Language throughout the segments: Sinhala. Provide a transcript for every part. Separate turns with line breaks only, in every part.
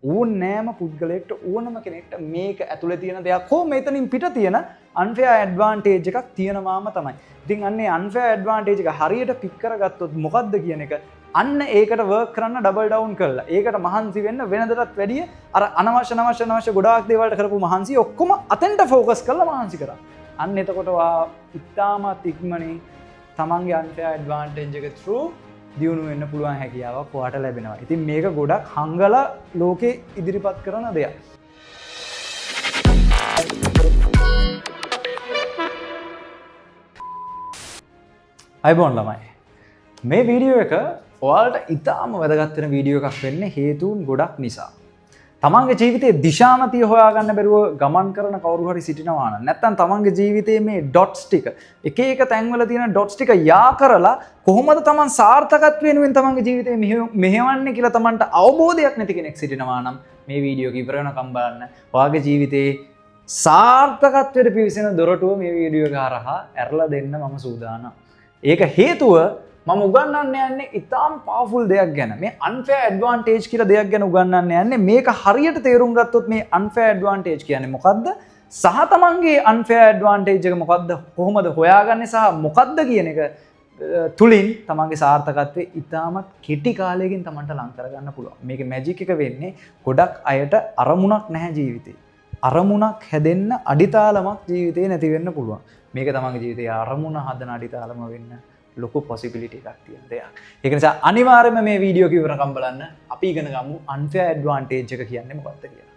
ඕනෑම පුද්ගලයෙක්ට, ඕනම කෙනෙක්ට මේක ඇතුලේ තියෙන දෙයක් හෝ මෙතනින් පිට තියෙන අන්ෆෙයාර් ඇඩ්වාන්ටේජ් එකක් තියෙනවාම තමයි. ඉතින් අන්නේ අන්ෆෙයාර් ඇඩ්වාන්ටේජ් එක හරියට පික් කරගත්තොත් මොකද්ද කියන එක, අන්න ඒකට වර්ක් කරන්න, ඩබල් ඩවුන් කරලා ඒකට මහන්සි වෙන්න, වෙනදටත් වැඩිය අර අනවශ්‍ය අනවශ්‍ය අනවශ්‍ය ගොඩාක් දේවල්ට කරපු මහන්සි ඔක්කොම අතෙන්ට ෆෝකස් කරලා මහන්සි කරා. අන්න එතකොට ඔයා ඉතාමත් ඉක්මනින් තමන්ගේ අන්ෆෙයාර් ඇඩ්වාන්ටේජ් එක through දියුණු වෙන්න පුළුවන් හැකියාවක් ඔයාට ලැබෙනවා. ඉතින් මේක ගොඩක් හංගලා ලෝකේ ඉදිරිපත් කරන දෙයක්. අයිබෝන් ළමයි. මේ වීඩියෝ එක ඔයාලට ඉතාම වැදගත් වෙන වීඩියෝ එකක් වෙන්නේ හේතුන් ගොඩක් නිසා. තමන්ගේ ජීවිතයේ දිශානතිය හොයාගන්න බැරුව ගමන් කරන කවුරු හරි සිටිනවා නම්, නැත්නම් තමන්ගේ ජීවිතයේ මේ ඩොට්ස් ටික, එක එක තැන්වල තියෙන ඩොට්ස් ටික යා කරලා කොහොමද තමන් සාර්ථකත්වය වෙනුවෙන් තමන්ගේ ජීවිතේ මෙහෙවන්නේ කියලා තමන්ට අවබෝධයක් නැති කෙනෙක් සිටිනවා නම්, මේ වීඩියෝ එක ඉවර වෙනකම් බලන්න. ඔයාගේ ජීවිතේ සාර්ථකත්වයට පිවිසෙන දොරටුව මේ වීඩියෝ එක හරහා ඇරලා දෙන්න මම සූදානම්. ඒක හේතුව මම උගන්වන්න යන්නේ ඉතාම පවර්ෆුල් දෙයක් ගැන. මේ අන්ෆෙයාර් ඇඩ්වාන්ටේජ් කියලා දෙයක් ගැන උගන්වන්න යන්නේ. මේක හරියට තේරුම් ගත්තොත් මේ අන්ෆෙයාර් ඇඩ්වාන්ටේජ් කියන්නේ මොකද්ද? සහ තමන්ගේ අන්ෆෙයාර් ඇඩ්වාන්ටේජ් එක මොකද්ද? කොහොමද හොයාගන්නේ සහ මොකද්ද කියන එක තුලින් තමන්ගේ සාර්ථකත්වය ඉතාමත් කෙටි කාලයකින් තමන්ට ලං කරගන්න පුළුවන්. මේකේ මැජික් එක වෙන්නේ ගොඩක් අයට අරමුණක් නැහැ ජීවිතේ. අරමුණක් හැදෙන්න අඩිතාලමක් ජීවිතේ නැති වෙන්න පුළුවන්. මේක තමන්ගේ ජීවිතේ අරමුණ හදන අඩිතාලම වෙන්න ලොකු පොසිබිලිටි එකක් තියෙන දෙයක්. ඒක නිසා අනිවාර්යයෙන්ම මේ වීඩියෝ එක ඉවරකම් බලන්න. අපි ඉගෙන ගමු අන්ෆෙයාර් ඇඩ්වාන්ටේජ් එක කියන්නේ මොකක්ද කියලා.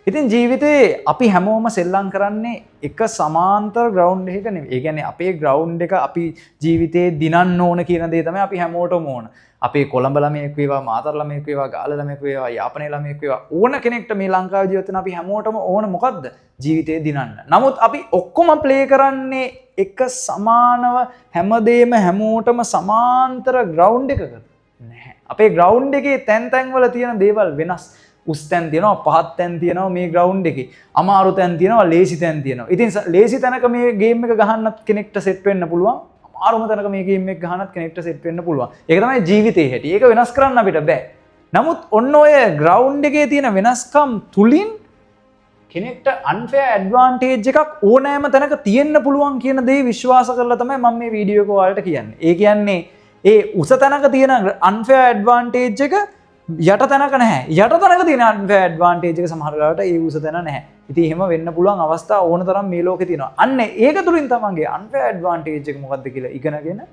ඉතින් ජීවිතේ අපි හැමෝම සෙල්ලම් කරන්නේ එක සමාන්තර ග්‍රවුන්ඩ් එකක නෙවෙයි. ඒ කියන්නේ අපේ ග්‍රවුන්ඩ් එක අපි ජීවිතේ දිනන්න ඕන කියන දේ තමයි අපි හැමෝටම ඕන. අපේ කොළඹ ළමයෙක් වේවා, මාතර ළමයෙක් වේවා, ගාල්ල ළමයෙක් වේවා, යාපනයේ ළමයෙක් වේවා, ඕන කෙනෙක්ට මේ ලංකාවේ ජීවත් වෙන අපි හැමෝටම ඕන මොකද්ද? ජීවිතේ දිනන්න. නමුත් අපි ඔක්කොම ප්ලේ කරන්නේ එක සමානව හැමදේම හැමෝටම සමාන්තර ග්‍රවුන්ඩ් එකක නැහැ. අපේ ග්‍රවුන්ඩ් එකේ තැන් තැන් වල තියෙන දේවල් වෙනස්. උස් තැන් තියෙනවා, පහත් තැන් තියෙනවා මේ ග්‍රවුන්ඩ් එකේ. අමාරු තැන් තියෙනවා, ලේසි තැන් තියෙනවා. ඉතින් ලේසි තැනක මේ ගේම් එක ගහන්නත් කෙනෙක්ට සෙට් වෙන්න පුළුවන්. අමාරුම තැනක මේ ගේම් එක ගහන්නත් කෙනෙක්ට සෙට් වෙන්න පුළුවන්. ඒක තමයි ජීවිතේ හැටි. ඒක වෙනස් කරන්න අපිට බෑ. නමුත් ඔන්න ඔය ග්‍රවුන්ඩ් එකේ තියෙන වෙනස්කම් තුලින් කෙනෙක්ට අන්ෆෙයාර් ඇඩ්වාන්ටේජ් එකක් ඕනෑම තැනක තියෙන්න පුළුවන් කියන දේ විශ්වාස කරලා තමයි මම මේ වීඩියෝ එක ඔයාලට කියන්නේ. ඒ කියන්නේ ඒ උස තැනක තියෙන අන්ෆෙයාර් ඇඩ්වාන්ටේජ් එක යට තැනක නැහැ. යට තැනක තියෙන අන්ෆෙයාර් ඇඩ්වාන්ටේජ් එක සමහර වෙලාවට ඒ උස තැන නැහැ. ඉතින් එහෙම වෙන්න පුළුවන් අවස්ථා ඕන තරම් මේ ලෝකේ තියෙනවා. අන්න ඒක තුලින් තමන්ගේ අන්ෆෙයාර් ඇඩ්වාන්ටේජ් එක මොකද්ද කියලා ඉගෙනගෙන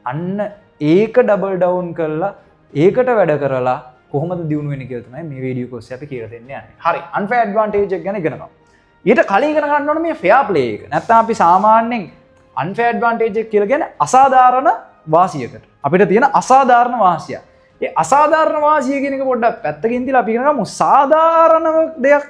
අන්න ඒක ඩබල් ඩවුන් කරලා ඒකට වැඩ කරලා කොහොමද දියුණු වෙන්නේ කියලා තමයි මේ වීඩියෝ කෝස් එකේ අපි කියලා දෙන්න යන්නේ. හරි, අන්ෆෙයාර් ඇඩ්වාන්ටේජ් එක ගැන ඉගෙන ගමු. ඊට කලින් ඉගෙන ගන්න ඕනේ මේ ෆෙයාර් ප්ලේ එක. නැත්තම් අපි සාමාන්‍යයෙන් අන්ෆෙයාර් ඇඩ්වාන්ටේජ් එක කියලා කියන්නේ අසාධාරණ වාසියකට. අපිට තියෙන අසාධාරණ වාසියක්. ඒ අසාධාරණ වාසිය කියන එක පොඩ්ඩක් පැත්තකින් තියලා අපි ඉගෙන ගමු සාධාරණ දෙයක්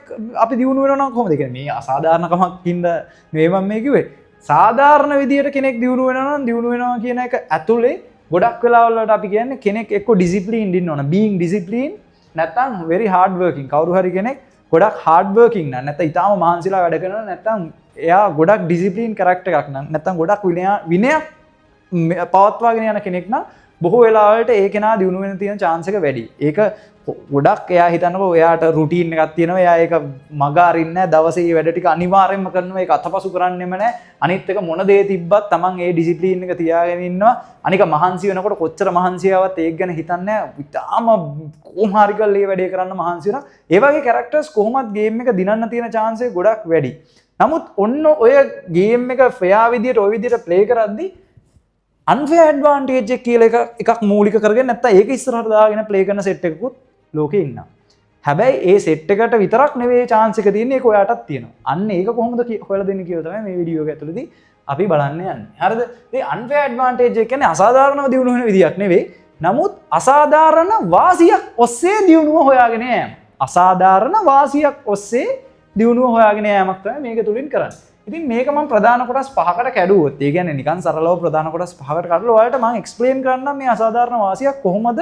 අපි දියුණු වෙනවා නම් කොහොමද? ඒ කියන්නේ මේ අසාධාරණකමක් හින්දා නෙවෙයි මම මේ කිව්වේ. සාධාරණ විදියට කෙනෙක් දියුණු වෙනවා නම් දියුණු වෙනවා කියන එක ඇතුලේ ගොඩක් වෙලාවල් වලට අපි කියන්නේ කෙනෙක් එක්ක ඩිසිප්ලින්ඩ් ඉන්න ඕන. බීයිං ඩිසිප්ලින් නැත්නම් වෙරි හાર્ඩ් වර්කින්. කවුරු හරි කෙනෙක් ගොඩක් හાર્ඩ් වර්කින් නම්, නැත්නම් ඉතාම මහන්සිලා වැඩ කරනවා, නැත්නම් එයා ගොඩක් ඩිසිප්ලින් කැරක්ටර් එකක් නම්, නැත්නම් ගොඩක් විනයක් පවත්වාගෙන යන කෙනෙක් නම් බොහෝ වෙලාවලට ඒ කෙනා දියුණු වෙන තියෙන චාන්ස් එක වැඩි. ඒක ගොඩක් එයා හිතන්නකෝ එයාට රුටීන් එකක් තියෙනවා. එයා ඒක මග අරින්නේ නැහැ. දවසේ මේ වැඩ ටික අනිවාර්යෙන්ම කරනවා. ඒක අතපසු කරන්නෙම නැහැ. අනිත් එක මොන දේ තිබ්බත් තමන් ඒ ඩිසිප්ලින් එක තියාගෙන ඉන්නවා. අනික මහන්සි වෙනකොට කොච්චර මහන්සි ආවත් ඒක ගැන හිතන්නේ නැහැ. ඉතාම කොහොම හරි කරලා ඒ වැඩේ කරන්න මහන්සි වෙනවා. ඒ වගේ කැරක්ටර්ස් කොහොමත් ගේම් එක දිනන්න තියෙන චාන්ස් එක ගොඩක් වැඩි. නමුත් ඔන්න ඔය ගේම් එක ෆෙයා විදියට ඔය විදියට ප්ලේ කරද්දි අන්ෆෙයාර් ඇඩ්වාන්ටේජ් එක කියලා එකක් මූලික කරගෙන නැත්තම් ඒක ඉස්සරහට දාගෙන ප්ලේ කරන සෙට් එකකුත් ලෝකේ ඉන්නවා. හැබැයි ඒ සෙට් එකට විතරක් නෙවෙයි චාන්ස් එක තියෙන්නේ, ඒක ඔයාටත් තියෙනවා. අන්න ඒක කොහොමද හොයලා දෙන්නේ කියලා තමයි මේ වීඩියෝ එක ඇතුළතදී අපි බලන්න යන්නේ. හරිද? මේ අන්ෆෙයාර් ඇඩ්වාන්ටේජ් එක කියන්නේ අසාධාරණව දියුණු වෙන විදියක් නෙවෙයි. නමුත් අසාධාරණ වාසියක් ඔස්සේ දියුණුව හොයාගෙන යෑම. අසාධාරණ වාසියක් ඔස්සේ දියුණුව හොයාගෙන යෑමක් තමයි මේක තුලින් කරන්නේ. ඉතින් මේක මම ප්‍රධාන කොටස් පහකට කැඩුවොත්, ඒ කියන්නේ නිකන් සරලව ප්‍රධාන කොටස් පහකට කඩලා ඔයාලට මම එක්ස්ප්ලেইন කරන්නම් මේ අසාධාරණ වාසියක් කොහොමද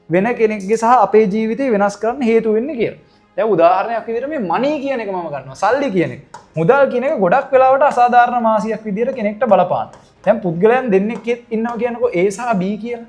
වෙන කෙනෙක්ගේ සහ අපේ ජීවිතේ වෙනස් කරන්න හේතු වෙන්නේ කියලා. දැන් උදාහරණයක් විදිහට මේ මනි කියන එක මම ගන්නවා. සල්ලි කියන එක. මුදල් කියන එක ගොඩක් වෙලාවට අසාධාරණ වාසියක් විදිහට කෙනෙක්ට බලපාන. දැන් පුද්ගලයන් දෙන්නෙක් ඉන්නවා කියනකො A සහ B කියලා.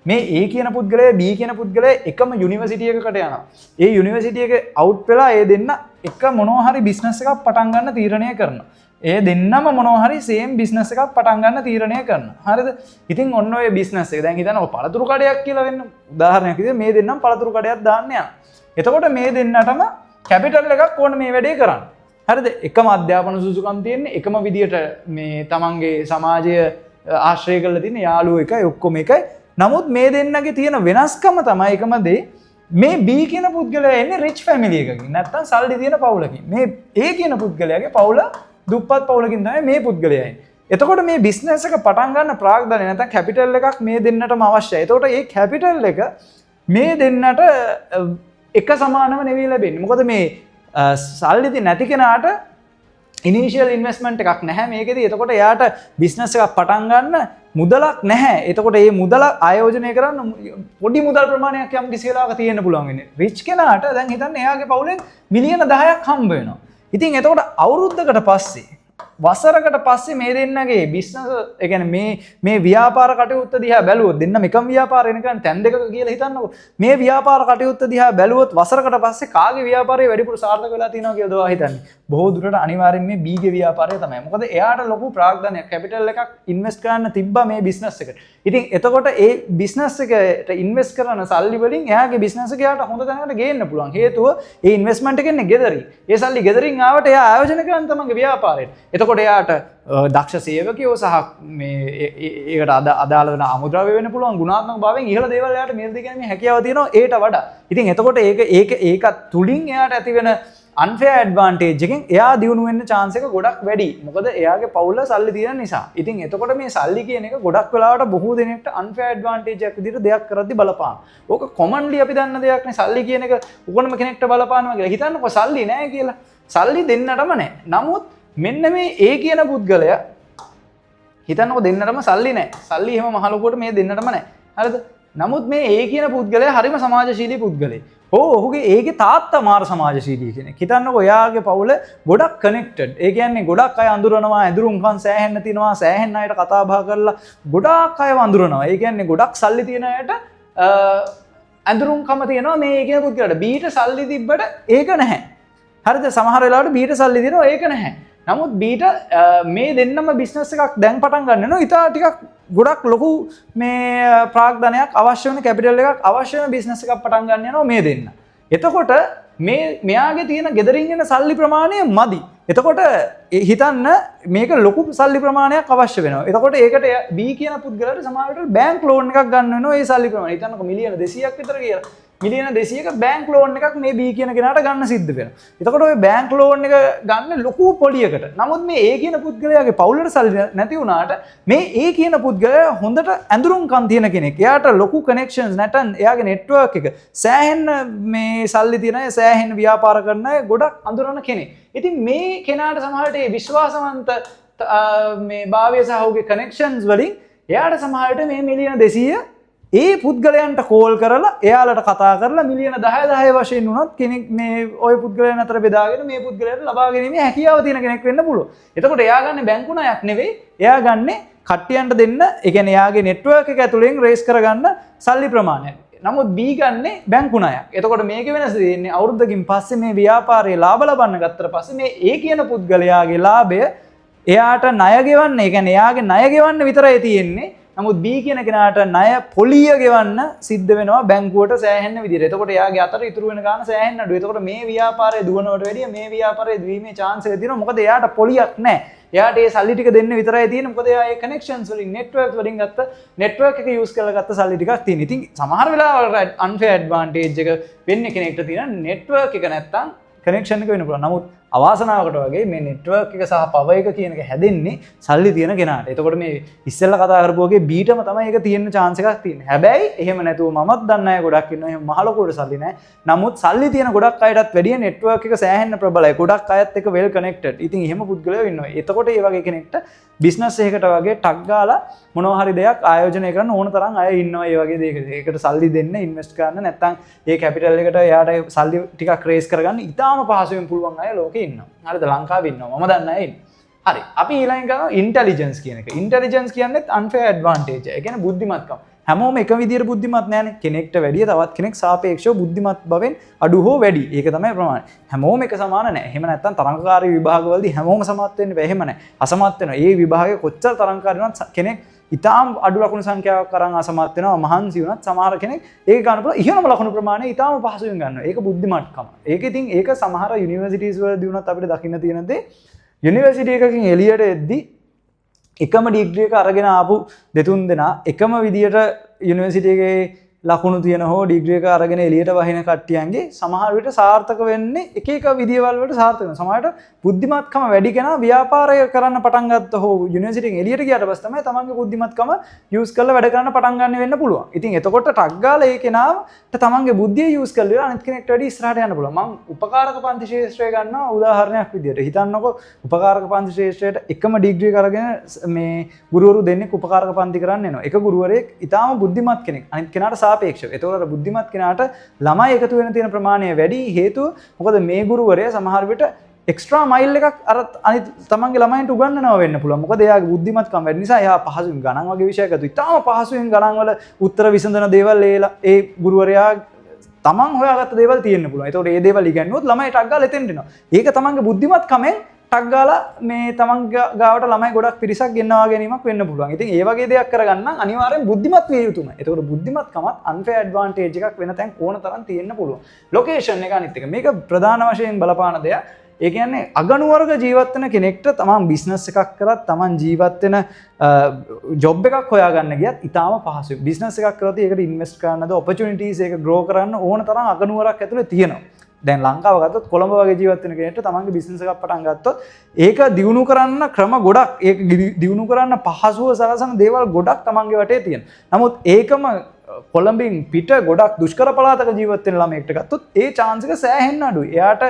මේ A කියන පුද්ගලයා B කියන පුද්ගලයා එකම යුනිවර්සිටි එකකට යනවා. ඒ යුනිවර්සිටි එක අවුට් වෙලා ඒ දෙන්න එක මොනවා හරි බිස්නස් එකක් පටන් ගන්න තීරණය කරනවා. ඒ දෙන්නම මොනවා හරි සේම් බිස්නස් එකක් පටන් ගන්න තීරණය කරනවා. හරිද? ඉතින් ඔන්න ඔය බිස්නස් එක දැන් හිතන්න ඔය පළතුරු කඩයක් කියලා වෙන්න. උදාහරණයක් විදිහට මේ දෙන්නම පළතුරු කඩයක් දාන්න යනවා. එතකොට මේ දෙන්නටම කැපිටල් එකක් ඕන මේ වැඩේ කරන්න. හරිද? එකම අධ්‍යාපන සුදුසුකම් තියෙන්නේ, එකම විදියට මේ තමන්ගේ සමාජය ආශ්‍රය කරලා තියෙන යාළුවෝ එකයි, ඔක්කොම එකයි. නමුත් මේ දෙන්නගේ තියෙන වෙනස්කම තමයි එකම දේ, මේ B කියන පුද්ගලයා එන්නේ රිච් ෆැමිලි එකකින්, නැත්තම් සල්ලි තියෙන පවුලකින්. මේ A කියන පුද්ගලයාගේ පවුල දුප්පත් පවුලකින් තමයි මේ පුද්ගලයා එන්නේ. එතකොට මේ බිස්නස් එක පටන් ගන්න ප්‍රාග්ධනය නැත්තම් කැපිටල් එකක් මේ දෙන්නටම අවශ්‍යයි. එතකොට ඒ කැපිටල් එක මේ දෙන්නට එක සමානව නෙවෙයි ලැබෙන්නේ. මොකද මේ සල්ලි නැති කෙනාට ඉනිෂියල් ඉන්වෙස්ට්මන්ට් එකක් නැහැ මේකෙදි. එතකොට එයාට බිස්නස් එකක් පටන් ගන්න මුදලක් නැහැ. එතකොට මේ මුදල ආයෝජනය කරන්න පොඩි මුදල් ප්‍රමාණයක් යම් කිසි වෙලාවක තියෙන්න පුළුවන් වෙන්නේ. රිච් කෙනාට දැන් හිතන්න එයාගේ පවුලෙන් මිලියන 10ක් හම්බ වෙනවා. ඉතින් එතකොට අවුරුද්දකට පස්සේ, වසරකට පස්සේ මේ දෙන්නගේ බිස්නස්, ඒ කියන්නේ මේ මේ ව්‍යාපාර කටයුත්ත දිහා බැලුවොත්, දෙන්නම එකම ව්‍යාපාරය කරන්නේ තැන් දෙකක කියලා හිතන්නකෝ. මේ ව්‍යාපාර කටයුත්ත දිහා බැලුවොත් වසරකට පස්සේ කාගේ ව්‍යාපාරය වැඩිපුර සාර්ථක වෙලා තියෙනවා කියලාද ඔයා හිතන්නේ? බොහෝ දුරට අනිවාර්යෙන් මේ බී ගේ ව්‍යාපාරය තමයි. මොකද එයාට ලොකු ප්‍රාග්ධනයක්, කැපිටල් එකක් ඉන්වෙස්ට් කරන්න තිබ්බා මේ බිස්නස් එකට. ඉතින් එතකොට ඒ බිස්නස් එකට ඉන්වෙස්ට් කරන සල්ලි වලින් එයාගේ බිස්නස් එක එයාට හොඳ තැනකට ගේන්න පුළුවන්. හේතුව ඒ ඉන්වෙස්ට්මන්ට් එක එන්නේ ගෙදරින්. ඒ සල්ලි ගෙදරින් ආවට එයා ආයෝජනය කරන්නේ තමන්ගේ ව්‍යාපාරයට. එතකොට එයාට දක්ෂ සේවකයෝ සහ මේ ඒකට අදාළ වෙන අමුද්‍රව්‍ය වෙන්න පුළුවන්, ගුණාත්මක භාවයෙන් ඉහළ දේවල් එයාට මිලදී ගැනීමේ හැකියාව තියෙනවා ඒට වඩා. ඉතින් එතකොට ඒක ඒක ඒකත් තුලින් එයාට ඇති වෙන අන්ෆෙයාර් ඇඩ්වාන්ටේජ් එකෙන් එයා දියුණු වෙන්න චාන්ස් එක ගොඩක් වැඩි. මොකද එයාගේ පවුල සල්ලි තියෙන නිසා. ඉතින් එතකොට මේ සල්ලි කියන එක ගොඩක් වෙලාවට බොහෝ දෙනෙක්ට අන්ෆෙයාර් ඇඩ්වාන්ටේජ් එකක් විදිහට දෙයක් කරද්දි බලපාන. ඕක කොමන්ලි අපි දන්න දෙයක් නේ, සල්ලි කියන එක ඕනම කෙනෙක්ට බලපානවා කියලා. හිතන්නකෝ සල්ලි නෑ කියලා. සල්ලි දෙන්නටම නෑ. නමුත් මෙන්න මේ ඒ කියන පුද්ගලයා, හිතන්නකෝ දෙන්නටම සල්ලි නෑ. සල්ලි එහෙම මහ ලොකුවට මේ දෙන්නටම නෑ. හරිද? නමුත් මේ ඒ කියන පුද්ගලයා හරිම සමාජශීලී පුද්ගලයෙක්. ඔව්, ඔහුගේ ඒකේ තාත්තා මාර සමාජශීලී කෙනෙක්. හිතන්නකෝ එයාගේ පවුල ගොඩක් කනෙක්ටඩ්. ඒ කියන්නේ ගොඩක් අය අඳුරනවා, ඇඳුරුම්කම් සෑහෙන්න තියෙනවා, සෑහෙන්න අයට කතා බහ කරලා ගොඩාක් අයව අඳුරනවා. ඒ කියන්නේ ගොඩක් සල්ලි තියෙන අයට ඇඳුරුම්කම තියෙනවා මේ ඒ කියන පුද්ගලයාට. බීට සල්ලි තිබ්බට ඒක නැහැ. හරිද? සමහර වෙලාවට බීට සල්ලි තියෙනවා, ඒක නැහැ. නමුත් බීට මේ දෙන්නම බිස්නස් එකක් දැන් පටන් ගන්න වෙනවා. ඉතා ටිකක් ගොඩක් ලොකු මේ ප්‍රාග්ධනයක් අවශ්‍ය වෙන, කැපිටල් එකක් අවශ්‍ය වෙන බිස්නස් එකක් පටන් ගන්න යනවා මේ දෙන්න. එතකොට මේ මෙයාගේ තියෙන ගෙදරින් එන සල්ලි ප්‍රමාණය මදි. එතකොට ඒ හිතන්න මේක ලොකු සල්ලි ප්‍රමාණයක් අවශ්‍ය වෙනවා. එතකොට ඒකට බී කියන පුද්ගලයාට සමහර විට බැංක් ලෝන් එකක් ගන්න වෙනවා ඒ සල්ලි ප්‍රමාණය. හිතන්නකෝ මිලියන 200ක් විතර කියලා. මිලියන 200ක බැංක් ලෝන් එකක් මේ බී කියන කෙනාට ගන්න සිද්ධ වෙනවා. එතකොට ඔය බැංක් ලෝන් එක ගන්න ලොකු පොලියකට. නමුත් මේ ඒ කියන පුද්ගලයාගේ පවුලට සල්ලි නැති වුණාට මේ ඒ කියන පුද්ගලයා හොඳට ඇඳුරුම්කම් තියෙන කෙනෙක්. එයාට ලොකු කනෙක්ෂන්ස්, නැටන් එයාගේ නෙට්වර්ක් එක සෑහෙන්න මේ සල්ලි තියෙන අය, සෑහෙන්න ව්‍යාපාර කරන අය ගොඩක් අඳුරන කෙනෙක්. ඉතින් මේ කෙනාට සමහරට ඒ විශ්වාසවන්ත මේ භාවය සහ ඔහුගේ කනෙක්ෂන්ස් වලින් එයාට සමහරට මේ මිලියන 200 ඒ පුද්ගලයන්ට කෝල් කරලා, එයාලට කතා කරලා, මිලියන 10 10 වශයෙන් වුණත් කෙනෙක් මේ ඔය පුද්ගලයන් අතර බෙදාගෙන මේ පුද්ගලයාට ලබා ගැනීමේ හැකියාව තියෙන කෙනෙක් වෙන්න පුළුවන්. එතකොට එයා ගන්නේ බැංකු ණයක් නෙවෙයි. එයා ගන්නේ කට්ටියන්ට දෙන්න, ඒ කියන්නේ එයාගේ නෙට්වර්ක් එක ඇතුලෙන් රේස් කරගන්න සල්ලි ප්‍රමාණයක්. නමුත් බී ගන්නේ බැංකු ණයක්. එතකොට මේකේ වෙනස තියෙන්නේ අවුරුද්දකින් පස්සේ මේ ව්‍යාපාරයේ ලාභ ලබන්න ගත්තට පස්සේ මේ ඒ කියන පුද්ගලයාගේ ලාභය එයාට ණය ගෙවන්න, ඒ කියන්නේ එයාගේ ණය ගෙවන්න විතරයි තියෙන්නේ. නමුත් බී කියන කෙනාට ණය පොලිය ගෙවන්න සිද්ධ වෙනවා බැංකුවට සෑහෙන විදිහට. එතකොට එයාගේ අතට ඉතුරු වෙන ගාන සෑහෙන්න අඩුයි. එතකොට මේ ව්‍යාපාරය දුවනවට වැඩිය මේ ව්‍යාපාරය දුවීමේ චාන්ස් එක තියෙනවා. මොකද එයාට පොලියක් නැහැ. එයාට ඒ සල්ලි ටික දෙන්න විතරයි තියෙන්නේ. මොකද එයා ඒ කනෙක්ෂන්ස් වලින්, නෙට්වර්ක්ස් වලින් ගත්ත, නෙට්වර්ක් එක යූස් කරලා ගත්ත සල්ලි ටිකක් තියෙන. ඉතින් සමහර වෙලාවලට අන්ෆෙයාර් ඇඩ්වාන්ටේජ් එක වෙන්නේ කෙනෙක්ට තියෙන නෙට්වර්ක් එක නැත්තම් කනෙක්ෂන් එක වෙන්න පුළුවන්. නමුත් අවාසනාවකට වගේ මේ නෙට්වර්ක් එක සහ පවර් එක කියන එක හැදෙන්නේ සල්ලි තියෙන කෙනාට. එතකොට මේ ඉස්සෙල්ලා කතා කරපු වගේ බීටම තමයි ඒක තියෙන්න චාන්ස් එකක් තියෙන්නේ. හැබැයි එහෙම නැතුව මමත් දන්න අය ගොඩක් ඉන්නවා. එහෙම මහ ලොකුවට සල්ලි නැහැ. නමුත් සල්ලි තියෙන ගොඩක් අයටත් වැඩිය නෙට්වර්ක් එක සෑහෙන්න ප්‍රබලයි. ගොඩක් අයත් එක්ක වෙල් කනෙක්ටඩ්. ඉතින් එහෙම පුද්ගලයෝ ඉන්නවා. එතකොට ඒ වගේ කෙනෙක්ට බිස්නස් එකකට වගේ ටක් ගාලා මොනවා හරි දෙයක් ආයෝජනය කරන්න ඕන තරම් අය ඉන්නවා ඒ වගේ දෙයකට. ඒකට සල්ලි දෙන්න, ඉන්වෙස්ට් කරන්න, නැත්නම් ඒ කැපිටල් එකට එයාට සල්ලි ටිකක් රේස් කරගන්න ඉතාම පහසුවෙන් පුළුවන් අය ලෝකේ ඉන්නවා. හරිද? ලංකාවේ ඉන්නවා. මම දන්න අය ඉන්නවා. හරි. අපි ඊළඟ කරනවා ඉන්ටෙලිජන්ස් කියන එක. ඉන්ටෙලිජන්ස් කියන්නේත් අන්ෆෙයාර් ඇඩ්වාන්ටේජ්. ඒ කියන්නේ බුද්ධිමත්කම. හැමෝම එක විදියට බුද්ධිමත් නෑනේ. කෙනෙක්ට වැඩිය තවත් කෙනෙක් සාපේක්ෂව බුද්ධිමත් බවෙන් අඩු හෝ වැඩි. ඒක තමයි ප්‍රමාණය. හැමෝම එක සමාන නෑ. එහෙම නැත්නම් තරඟකාරී විභාගවලදී හැමෝම සමත් වෙන්න බෑ. එහෙම නෑ. අසමත් වෙනවා. ඒ විභාගයේ කොච්චර තරඟකාරී වුණත් කෙනෙක් ඉතාම අඩු ලකුණු සංඛ්‍යාවක් අරන් අසමත් වෙනවා. මහන්සි වුණත් සමහර කෙනෙක් ඒක ගන්න පුළුවන් ඉහළම ලකුණු ප්‍රමාණය ඉතාම පහසුවෙන් ගන්නවා. ඒක බුද්ධිමත්කම. ඒක ඉතින් ඒක සමහර යුනිවර්සිටිස් වලදී වුණත් අපිට දකින්න තියෙන දේ, යුනිවර්සිටි එකකින් එළියට එද්දි එකම ඩිග්‍රී එක අරගෙන ආපු දෙතුන් දෙනා, එකම විදියට යුනිවර්සිටි එකේ ලකුණු තියෙන හෝ ඩිග්‍රී එක අරගෙන එළියට වහින කට්ටියන්ගේ සමහර විට සාර්ථක වෙන්නේ එක එක විදියවල් වලට සාර්ථක වෙනවා. සමහර විට බුද්ධිමත්කම වැඩි කෙනා ව්‍යාපාරය කරන්න පටන් ගත්ත හෝ යුනිවර්සිටි එකෙන් එළියට ගියාට පස්සේ තමයි තමන්ගේ බුද්ධිමත්කම යූස් කරලා වැඩ කරන්න පටන් ගන්න වෙන්න පුළුවන්. ඉතින් එතකොට ටක් ගාලා ඒ කෙනාට තමන්ගේ බුද්ධිය යූස් කරලා අනිත් කෙනෙක්ට වැඩි ඉස්සරහට යන්න පුළුවන්. මං උපකාරක පන්ති ක්ෂේත්‍රය ගන්නවා උදාහරණයක් විදියට. හිතන්නකෝ, උපකාරක පන්ති ක්ෂේත්‍රයට එකම ඩිග්‍රී එක අරගෙන මේ ගුරුවරු දෙන්නෙක් උපකාරක පන්ති කරන්න එනවා. එක ගුරුවරයෙක් ඉතාම බුද්ධිමත් කෙනෙක් අනිත් කෙනාට සාපේක්ෂව. එතකොට අර බුද්ධිමත් කෙනාට ළමයි එකතු වෙන තියෙන ප්‍රමාණය වැඩි. හේතුව මොකද? මේ ගුරුවරයා සමහර විට එක්ස්ට්‍රා මයිල් එකක් අර අනිත් තමන්ගේ ළමයින්ට උගන්වනවා වෙන්න පුළුවන්. මොකද එයාගේ බුද්ධිමත්කම වැඩි නිසා එයා පහසුවෙන් ගණන් වගේ විෂයක් ගත්තා. ඉතාම පහසුවෙන් ගණන් වල උත්තර විසඳන දේවල් ඒ ගුරුවරයා තමන් හොයාගත්ත දේවල් තියෙන්න පුළුවන්. ඒතකොට ඒ දේවල් ඉගැන්නුවොත් ළමයි ටක් ගාලා එතෙන්ට එනවා. ඒක තමන්ගේ බුද්ධිමත්කමෙන් ටක් ගාලා මේ තමන් ගාවට ළමයි ගොඩක් පිරිසක් ගෙන්නවා ගැනීමක් වෙන්න පුළුවන්. ඉතින් ඒ වගේ දෙයක් කරගන්න නම් අනිවාර්යෙන් බුද්ධිමත් විය යුතුමයි. ඒතකොට බුද්ධිමත්කමත් අන්ෆෙයාර් ඇඩ්වාන්ටේජ් එකක් වෙන තැන් ඕන තරම් තියෙන්න පුළුවන්. ලොකේෂන් එක අනිත් එක. මේක ප්‍රධාන වශයෙන් බලපාන දෙයක්. ඒ කියන්නේ අගනුවරක ජීවත් වෙන කෙනෙක්ට තමන් බිස්නස් එකක් කරත්, තමන් ජීවත් වෙන ජොබ් එකක් හොයාගන්න ගියත් ඉතාම පහසුයි. බිස්නස් එකක් කරොත් ඒකට ඉන්වෙස්ට් කරන්නද, ඔපචුනිටිස්, ඒක ග්‍රෝ කරන්න ඕන තරම් අගනුවරක් ඇතුලේ තියෙනවා. දැන් ලංකාව ගත්තොත්, කොළඹ වගේ ජීවත් වෙන කෙනෙක්ට තමන්ගේ බිස්නස් එකක් පටන් ගත්තොත් ඒක දියුණු කරන්න ක්‍රම ගොඩක්, ඒක දියුණු කරන්න පහසුව සලසන දේවල් ගොඩක් තමන්ගේ වටේ තියෙනවා. නමුත් ඒකම කොළඹින් පිට ගොඩක් දුෂ්කර පළාතක ජීවත් වෙන ළමයෙක්ට ගත්තොත් ඒ චාන්ස් එක සෑහෙන්න අඩුයි. එයාට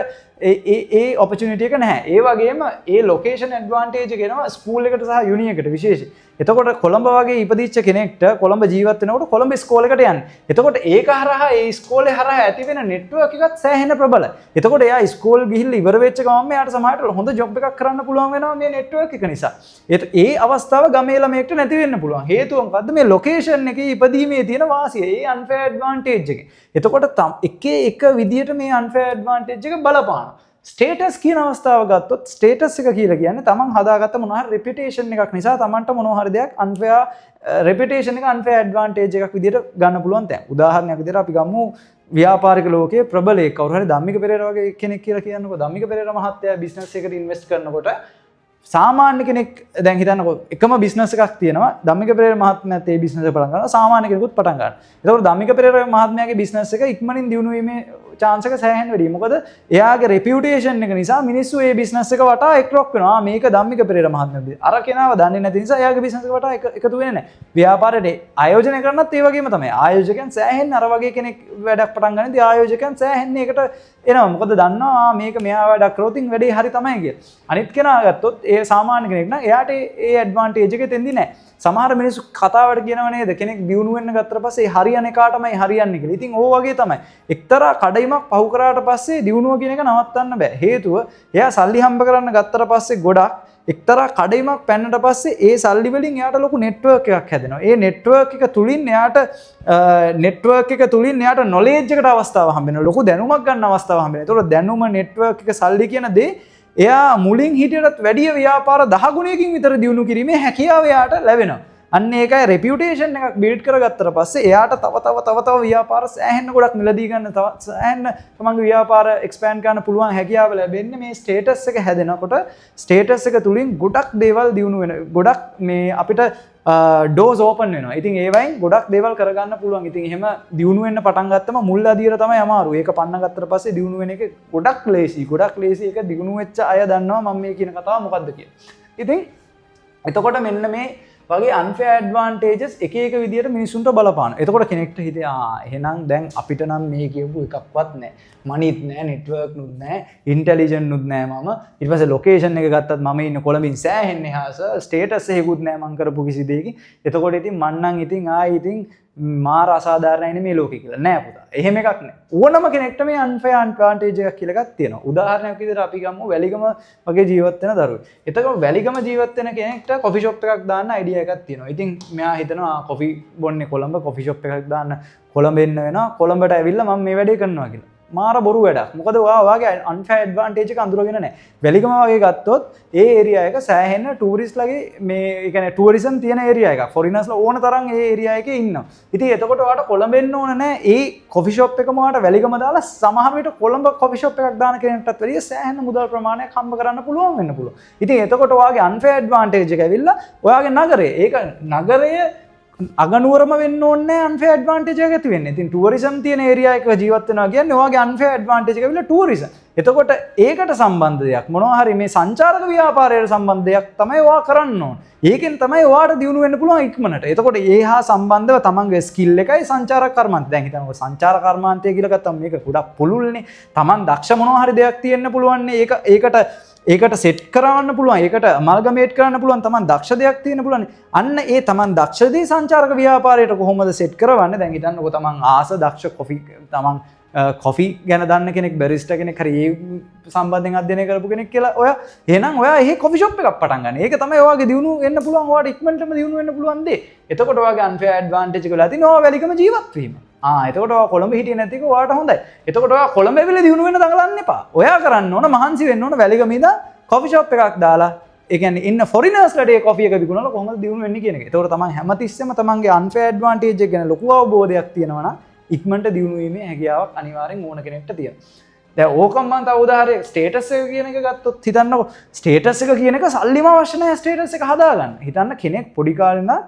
ඒ ඒ ඒ ඔපචුනිටි එක නැහැ. ඒ වගේම ඒ ලොකේෂන් ඇඩ්වාන්ටේජ් එක එනවා ස්කූල් එකට සහ යුනි එකට විශේෂයෙන්. එතකොට කොළඹ වගේ ඉපදිච්ච කෙනෙක්ට කොළඹ ජීවත් වෙනකොට කොළඹ ඉස්කෝලේකට යන්න. එතකොට ඒක හරහා, ඒ ඉස්කෝලේ හරහා ඇති වෙන නෙට්වර්ක් එකත් සෑහෙන ප්‍රබලයි. එතකොට එයා ඉස්කෝල් ගිහිල්ලා ඉවර වෙච්ච ගමන්ම එයාට සමහරවිට හොඳ ජොබ් එකක් කරන්න පුළුවන් වෙනවා මේ නෙට්වර්ක් එක නිසා. ඒත් ඒ අවස්ථාව ගමේ ළමයෙක්ට නැති වෙන්න පුළුවන්. හේතුව මොකද්ද? මේ ලොකේෂන් එකේ ඉපදීමේ තියෙන වාසිය. ඒ අන්ෆෙයාර් ඇඩ්වාන්ටේජ් එක. එතකොට එක එක විදියට මේ අන්ෆෙයාර් ඇඩ්වාන්ටේජ් එක බලපානවා. ස්ටේටස් කියන අවස්ථාව ගත්තොත්, ස්ටේටස් එක කියලා කියන්නේ තමන් හදාගත්ත මොනවා හරි රෙපියුටේෂන් එකක් නිසා තමන්ට මොනවා හරි දෙයක් අන්ෆෙයාර් රෙපියුටේෂන් එක අන්ෆෙයාර් ඇඩ්වාන්ටේජ් එකක් විදියට ගන්න පුළුවන් තැන්. උදාහරණයක් විදියට අපි ගමු ව්‍යාපාරික ලෝකයේ ප්‍රබලයෙක් කවුරු හරි ධම්මික පෙරේරා වගේ කෙනෙක් කියලා කියන්නකෝ. ධම්මික පෙරේරා මහත්තයා බිස්නස් එකට ඉන්වෙස්ට් කරනකොට සාමාන්‍ය කෙනෙක්, දැන් හිතන්නකෝ, එකම බිස්නස් එකක් තියෙනවා. ධම්මික පෙරේරා මහත්මයාත් ඒ බිස්නස් එක පටන් ගන්නවා, සාමාන්‍ය කෙනෙකුත් පටන් ගන්නවා. එතකොට ධම්මික පෙරේරා මහත්මයාගේ බිස්නස් එක ඉක්මනින් දියුණු වීමේ චාන්ස් එක සෑහෙන වැඩි. මොකද එයාගේ රෙපියුටේෂන් එක නිසා මිනිස්සු ඒ බිස්නස් එක වටා එක්රොක් වෙනවා. ආ, මේක ධම්මික පෙරේරා මහත්මයා. අර කෙනාව දන්නේ නැති නිසා එයාගේ බිස්නස් එක වටා එකතු වෙන්නේ නැහැ. ව්‍යාපාරයට ආයෝජනය කරන්නත් ඒ වගේම තමයි. ආයෝජකයන් සෑහෙන්න අර වගේ කෙනෙක් වැඩක් පටන් ගන්නදී ආයෝජකයන් සෑහෙන්න ඒකට එනවා. මොකද දන්නවා, ආ, මේක මෙයා වැඩක් කරොත් ඉතින් වැඩේ හරි තමයි කියලා. අනිත් කෙනා ගත්තොත්, ඒ සාමාන්‍ය කෙනෙක් නම් එයාට ඒ ඒ ඇඩ්වාන්ටේජ් එක එතෙන්දී නැහැ. සමහර මිනිස්සු කතාවට කියනව නේද, කෙනෙක් දියුණු වෙන්න ගත්තට පස්සේ ඒ හරියන එකාටමයි හරියන්නේ කියලා. ඉතින් ඕ වගේ තමයි. එක්තරා කඩයිමක් පහු කරාට පස්සේ දියුණුව කියන එක නවත්තන්න බෑ. හේතුව එයා සල්ලි හම්බ කරන්න ගත්තට පස්සේ, ගොඩක් එක්තරා කඩයිමක් පැන්නට පස්සේ ඒ සල්ලි වලින් එයාට ලොකු නෙට්වර්ක් එකක් හැදෙනවා. ඒ නෙට්වර්ක් එක තුලින් එයාට නෙට්වර්ක් එක තුලින් එයාට නොලෙජ් එකට අවස්ථාව හම්බ වෙනවා. ලොකු දැනුමක් ගන්න අවස්ථාව හම්බ වෙනවා. ඒතකොට දැනුම, නෙට්වර්ක් එක, සල්ලි කියන දේ එයා මුලින් හිටියටත් වැඩිය ව්‍යාපාර 10 ගුණයකින් විතර දියුණු කිරීමේ හැකියාව එයාට ලැබෙනවා. අන්න ඒකයි රෙපියුටේෂන් එකක් බිල්ඩ් කරගත්තට පස්සේ එයාට තව තව තව තව ව්‍යාපාර සෑහෙන්න ගොඩක් මිලදී ගන්න, තව සෑහෙන්න තමන්ගේ ව්‍යාපාර එක්ස්පෑන්ඩ් කරන්න පුළුවන් හැකියාව ලැබෙන්නේ මේ ස්ටේටස් එක හැදෙනකොට. ස්ටේටස් එක තුලින් ගොඩක් දේවල් දියුණු වෙන, ගොඩක් මේ අපිට ඩෝස් ඕපන් වෙනවා. ඉතින් ඒ වයින් ගොඩක් දේවල් කරගන්න පුළුවන්. ඉතින් එහෙම දියුණු වෙන්න පටන් ගත්තම මුල් අදියර තමයි අමාරු. ඒක පන්න ගත්තට පස්සේ දියුණු වෙන එක ගොඩක් ලේසි. ගොඩක් ලේසි. ඒක දියුණු වෙච්ච අය දන්නවා මම මේ කියන කතාව මොකද්ද කියලා. ඉතින් එතකොට මෙන්න මේ වගේ අන්ෆෙයාර් ඇඩ්වාන්ටේජස් එක එක විදියට මිනිස්සුන්ට බලපාන. එතකොට කෙනෙක්ට හිතේ, ආ, එහෙනම් දැන් අපිට නම් මේ කියපු එකක්වත් නැහැ. මනිත් නැහැ, නෙට්වර්ක් නුත් නැහැ, ඉන්ටෙලිජන්ට් නුත් නැහැ මම. ඊට පස්සේ ලොකේෂන් එක ගත්තත් මම ඉන්න කොළඹින් සෑහෙන්න එහා සර්. ස්ටේටස් එකකුත් නැහැ මං කරපු කිසි දෙයකින්. එතකොට ඉතින් මං නම් ඉතින් ආයි ඉතින් මාර අසාධාරණයි නේ මේ ලෝකේ කියලා. නෑ පුතා. එහෙම එකක් නෑ. ඕනම කෙනෙක්ට මේ අන්ෆෙයාර් ඇඩ්වාන්ටේජ් එකක් කියලා එකක් තියෙනවා. උදාහරණයක් විදිහට අපි ගමු වැලිගම වගේ ජීවත් වෙන දරුවෙක්. එතකොට වැලිගම ජීවත් වෙන කෙනෙක්ට කොෆි ෂොප් එකක් දාන්න අයිඩියා එකක් තියෙනවා. ඉතින් මෙයා හිතනවා කොෆි බොන්නේ කොළඹ, කොෆි ෂොප් එකක් දාන්න කොළඹ එන්න වෙනවා. කොළඹට ඇවිල්ලා මම මේ වැඩේ කරනවා කියලා. මාර බොරු වැඩක්. මොකද ඔයා ඔයාගේ අන්ෆෙයාර් ඇඩ්වාන්ටේජ් එක අඳුරගෙන නැහැ. වැලිගම වගේ ගත්තොත් ඒ ඒරියා එක සෑහෙන ටූරිස්ට්ලගේ, මේ ඒ කියන්නේ ටූරිසම් තියෙන ඒරියා එකක්. ෆොරිනර්ස්ලා ඕන තරම් ඒ ඒරියා එකේ ඉන්නවා. ඉතින් එතකොට ඔයාට කොළඹ එන්න ඕන නැහැ. ඒ කොෆි ෂොප් එකම ඔයාට වැලිගම දාලා සමහර විට කොළඹ කොෆි ෂොප් එකක් දාන කෙනෙක්ටත් වැඩිය සෑහෙන මුදල් ප්‍රමාණයක් හම්බ කරන්න පුළුවන් වෙන්න පුළුවන්. ඉතින් එතකොට ඔයාගේ අන්ෆෙයාර් ඇඩ්වාන්ටේජ් එක ඇවිල්ලා ඔයාගේ නගරේ. ඒක නගරය අගනුවරම වෙන්න ඕනේ නැහැ අන්ෆෙයාර් ඇඩ්වාන්ටේජ් එක ඇති වෙන්නේ. ඉතින් ටුවරිසම් තියෙන ඒරියා එකක ජීවත් වෙනවා කියන්නේ ඔයාගේ අන්ෆෙයාර් ඇඩ්වාන්ටේජ් එක ඇවිල්ලා ටුවරිසම්. එතකොට ඒකට සම්බන්ධ දෙයක්, මොනවා හරි මේ සංචාරක ව්‍යාපාරයට සම්බන්ධ දෙයක් තමයි ඔයා කරන්න ඕන. ඒකෙන් තමයි ඔයාට දියුණු වෙන්න පුළුවන් ඉක්මනට. එතකොට ඒ හා සම්බන්ධව තමන්ගේ ස්කිල් එකයි සංචාරක කර්මාන්තය. දැන් හිතන්නකෝ, සංචාර කර්මාන්තය කියලා ගත්තම මේක ගොඩක් පුළුල්නේ. තමන් දක්ෂ මොනවා හරි දෙයක් තියෙන්න පුළුවන් නේ. ඒක ඒකට ඒකට සෙට් කරවන්න පුළුවන්, ඒකට අමල්ගමේට් කරන්න පුළුවන්, තමන් දක්ෂ දෙයක් තියෙන්න පුළුවන්. අන්න ඒ තමන් දක්ෂ දේ සංචාරක ව්‍යාපාරයට කොහොමද සෙට් කරවන්නේ? දැන් හිතන්නකෝ තමන් ආස දක්ෂ කොෆි, තමන් කොෆි ගැන දන්න කෙනෙක්, බැරිස්ටා කෙනෙක් හරි ඒ සම්බන්ධයෙන් අධ්‍යයනය කරපු කෙනෙක් කියලා ඔයා. එහෙනම් ඔයා එහෙ කොෆි ෂොප් එකක් පටන් ගන්න. ඒක තමයි ඔයාගේ දියුණුව වෙන්න පුළුවන්, ඔයාට ඉක්මනටම දියුණු වෙන්න පුළුවන් දේ. එතකොට ඔයාගේ අන්ෆෙයාර් ඇඩ්වාන්ටේජ් එක වෙලා තියෙනවා ඔයා වැලිගම ජීවත් වීම. ආ, එතකොට ඔයා කොළඹ හිටියේ නැති එක ඔයාට හොඳයි. එතකොට ඔයා කොළඹ ඇවිල්ලා දියුණු වෙන්න දඟලන්න එපා. ඔයා කරන්න ඕන, මහන්සි වෙන්න ඕන වැලිගම ඉඳන් කොෆි ෂොප් එකක් දාලා, ඒ කියන්නේ ඉන්න ෆොරිනර්ස්ලට ඒ කොෆි එක විකුණලා කොහොමද දියුණු වෙන්නේ කියන එක. එතකොට තමන් හැමතිස්සෙම තමන්ගේ අන්ෆෙයාර් ඇඩ්වාන්ටේජ් එක ගැන ලොකු අවබෝධයක් තියෙනවා නම් ඉක්මනට දියුණු වීමේ හැකියාවක් අනිවාර්යෙන් ඕන කෙනෙක්ට තියෙනවා. දැන් ඕකම මම තව උදාහරණයක් ස්ටේටස් එක කියන එක ගත්තොත්, හිතන්නකෝ, ස්ටේටස් එක කියන එක සල්ලිම අවශ්‍ය නැහැ ස්ටේටස් එක හදාගන්න. හිතන්න කෙනෙක් පොඩි කාලේ ඉඳන්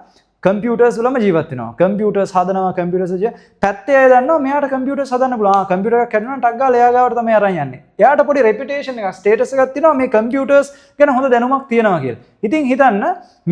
කම්පියුටර්ස් වලම ජීවත් වෙනවා. කම්පියුටර්ස් හදනවා, කම්පියුටර්ස් ජී පැත්තේ අය දන්නවා මෙයාට කම්පියුටර්ස් හදන්න පුළුවන්. ආ, කම්පියුටර් එකක් කැඩුනා නම් ටක් ගාලා එයා ගාවට තමයි අරන් යන්නේ. එයාට පොඩි රෙපියුටේෂන් එකක්, ස්ටේටස් එකක් තියෙනවා මේ කම්පියුටර්ස් ගැන හොඳ දැනුමක් තියෙනවා කියලා. ඉතින් හිතන්න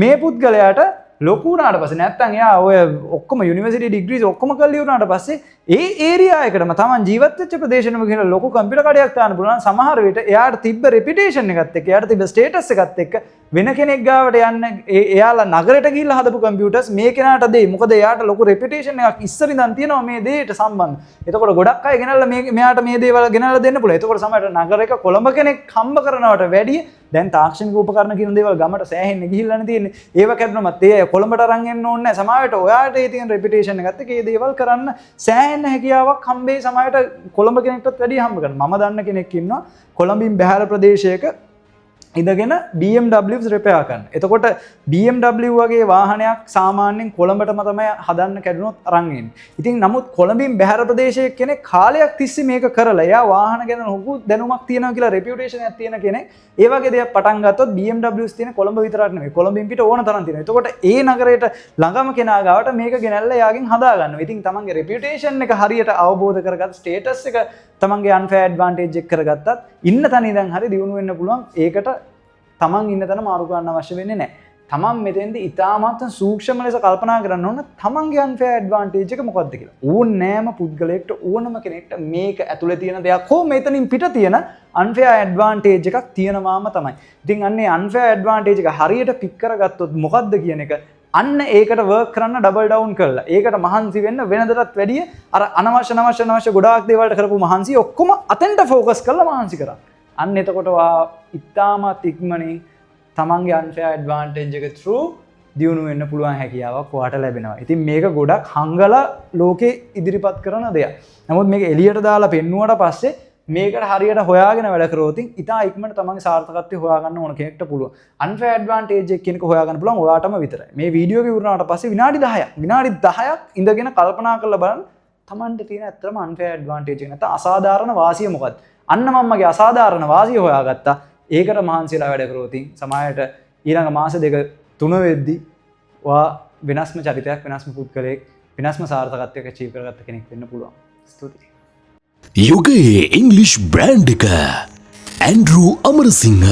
මේ පුද්ගලයාට ලොකු වුණාට පස්සේ, නැත්තම් එයා ඔය ඔක්කොම යුනිවර්සිටි ඩිග්‍රීස් ඔක්කොම කරලා ඉවර වුණාට පස්සේ ඒ ඒරියා එකටම, තමන් ජීවත් වෙච්ච ප්‍රදේශෙම ගිහලා ලොකු කම්පියුටර් කඩයක් දාන්න පුළුවන්. සමහර විට එයාට තිබ්බ රෙපියුටේෂන් එකත් එක්ක, එයාට තිබ්බ ස්ටේටස් එකත් එක්ක වෙන කෙනෙක් ගාවට යන්න එයාලා නගරයට ගිහිල්ලා හදපු කම්පියුටර්ස් මේ කෙනාට දෙයි. මොකද එයාට ලොකු රෙපියුටේෂන් එකක් ඉස්සර ඉඳන් තියෙනවා මේ දේට සම්බන්ධ. එතකොට ගොඩක් අය ගෙනල්ලා මේ මෙයාට මේ දේවල් ගෙනල්ලා දෙන්න පුළුවන්. එතකොට සමහරවිට නගරයක කොළඹ කෙනෙක් හම්බ කරනවට වැඩිය, දැන් තාක්ෂණික උපකරණ කියන දේවල් ගමට සෑහෙන්න ගිහිල්ලානේ තියෙන්නේ. ඒව කැඩුනමත් ඒ අය කොළඹට අරන් එන්න ඕනේ නැහැ. සමහරවිට ඔයාට ඒ තියෙන රෙපියුටේෂන් එකත් එක්ක ඒ දේවල් කරන්න සෑහෙන්න හැකියාවක් හම්බෙයි, සමහරවිට කොළඹ කෙනෙක්ටත් වැඩිය හම්බ කරන්න. මම දන්න කෙනෙක් ඉන්නවා කොළඹින් බැහැර ප්‍රදේශයක ඉඳගෙන BMWs repair කරන. එතකොට BMW වගේ වාහනයක් සාමාන්‍යයෙන් කොළඹටම තමයි හදන්න කැඩුනොත් අරන් එන්නේ. ඉතින් නමුත් කොළඹින් බැහැර ප්‍රදේශයක කෙනෙක් කාලයක් තිස්සේ මේක කරලා එයා වාහන ගැන ලොකු දැනුමක් තියෙනවා කියලා රෙපියුටේෂන් එකක් තියෙන කෙනෙක් ඒ වගේ දෙයක් පටන් ගත්තොත්, BMWs තියෙන කොළඹ විතරක් නෙමෙයි, කොළඹින් පිට ඕන තරම් තියෙනවා. එතකොට ඒ නගරයට ළඟම කෙනා ගාවට මේක ගෙනල්ලා එයාගෙන් හදා ගන්නවා. ඉතින් තමන්ගේ රෙපියුටේෂන් එක හරියට අවබෝධ කරගත්ත, ස්ටේටස් එක තමන්ගේ අන්ෆෙයාර් ඇඩ්වාන්ටේජ් එක කරගත්තත් ඉන්න තැන ඉඳන් හරි දියුණු වෙන්න පුළුවන්. ඒකට තමන් ඉන්න තැන මාරු කරන්න අවශ්‍ය වෙන්නේ නැහැ. තමන් මෙතෙන්දී ඉතාමත් සූක්ෂම ලෙස කල්පනා කරන්න ඕන තමන්ගේ අන්ෆෙයාර් ඇඩ්වාන්ටේජ් එක මොකක්ද කියලා. ඕනෑම පුද්ගලයෙක්ට, ඕනම කෙනෙක්ට මේක ඇතුලේ තියෙන දෙයක් හෝ මෙතනින් පිට තියෙන අන්ෆෙයාර් ඇඩ්වාන්ටේජ් එකක් තියෙනවාම තමයි. ඉතින් අන්න ඒ අන්ෆෙයාර් ඇඩ්වාන්ටේජ් එක හරියට පික් කරගත්තොත් මොකක්ද කියන එක, අන්න ඒකට වර්ක් කරන්න, ඩබල් ඩවුන් කරලා ඒකට මහන්සි වෙන්න. වෙනදටත් වැඩිය අර අනවශ්‍ය අනවශ්‍ය අනවශ්‍ය ගොඩාක් දේවල්ට කරපු මහන්සි ඔක්කොම අතෙන්ට ෆෝකස් කරලා මහන්සි කරා. අන්න එතකොට ඔයා ඉතාමත් ඉක්මනින් තමන්ගේ අන්ෆෙයාර් ඇඩ්වාන්ටේජ් එක through දියුණු වෙන්න පුළුවන් හැකියාවක් ඔයාට ලැබෙනවා. ඉතින් මේක ගොඩක් හංගලා ලෝකේ ඉදිරිපත් කරන දෙයක්. නමුත් මේක එළියට දාලා පෙන්නුවට පස්සේ මේකට හරියට හොයාගෙන වැඩ කරොත් ඉතා ඉක්මනට තමන්ගේ සාර්ථකත්වය හොයාගන්න ඕන කෙනෙක්ට පුළුවන්. අන්ෆෙයාර් ඇඩ්වාන්ටේජ් එක කියන එක හොයාගන්න පුළුවන් ඔයාටම විතරයි. මේ වීඩියෝ එක ඉවර වුණාට පස්සේ විනාඩි 10ක්, විනාඩි 10ක් ඉඳගෙන කල්පනා කරලා බලන්න තමන්ට තියෙන ඇත්තටම අන්ෆෙයාර් ඇඩ්වාන්ටේජ් එක නැත්නම් අසාධාරණ වාසිය මොකක්ද? අන්න මම මගේ අසාධාරණ වාසිය හොයාගත්තා. ඒකට මහන්සිලා වැඩ කරොත් සමහරවිට ඊළඟ මාස 2 3 වෙද්දි ඔයා වෙනස්ම චරිතයක්, වෙනස්ම පුද්ගලයෙක්, වෙනස්ම සාර්ථකත්වයක් අචීව් කරගත්ත කෙනෙක් වෙන්න පුළුවන්. ස්තුතියි.
යුගයේ ඉංග්ලිෂ් බ්‍රෑන්ඩ් එක ඇන්ඩ්‍රූ අමරසිංහ.